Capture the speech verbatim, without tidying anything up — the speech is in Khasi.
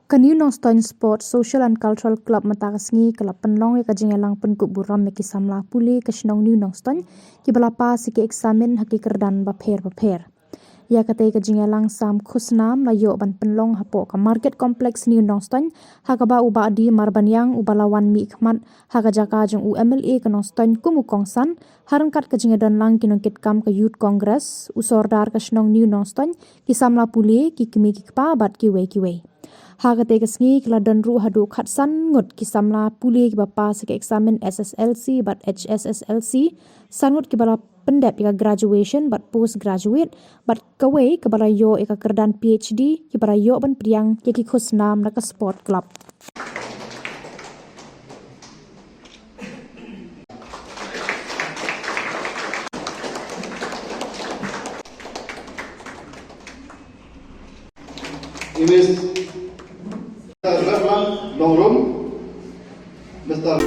Ka New Nongstoin Sports Social and Cultural Club mynta ka sngi ka la pynlong ïa ka jingïalang pynkup burom ïa ki samla pule ka shnong New Nongstoin kiba la pass ïa ki eksamin ha ki kyrdan bapher bapher. Ïa katei ka jingïalang sam khusnam la ïoh ban pynlong hapoh ka Market Complex New Nongstoin, ha kaba u Bah D Marbaniang uba la wan mihkhmat ha ka jaka jong u M L A ka Nongstoin kum u kongsan, ha ryngkat ka jingïadon lang ki nongkitkam ka Youth Congress, u Sordar ka shnong New Nongstoin, ki samla pule, ki kmie ki kpa bad kiwei kiwei. Ha katei ka sngi ki la don ruh haduh khatsan ngut ki samla pule kiba pass ïa ka eksamin S S L C bad H S S L C, san ngut kiba la pyndep ïa ka graduation bad post graduate, bad kawei kaba la ïoh ïa ka kyrdan P H D, kiba la ïoh ban pdiang ïa ki khusnam na ka Sport Club. Mister Rahman Nongrum, Mister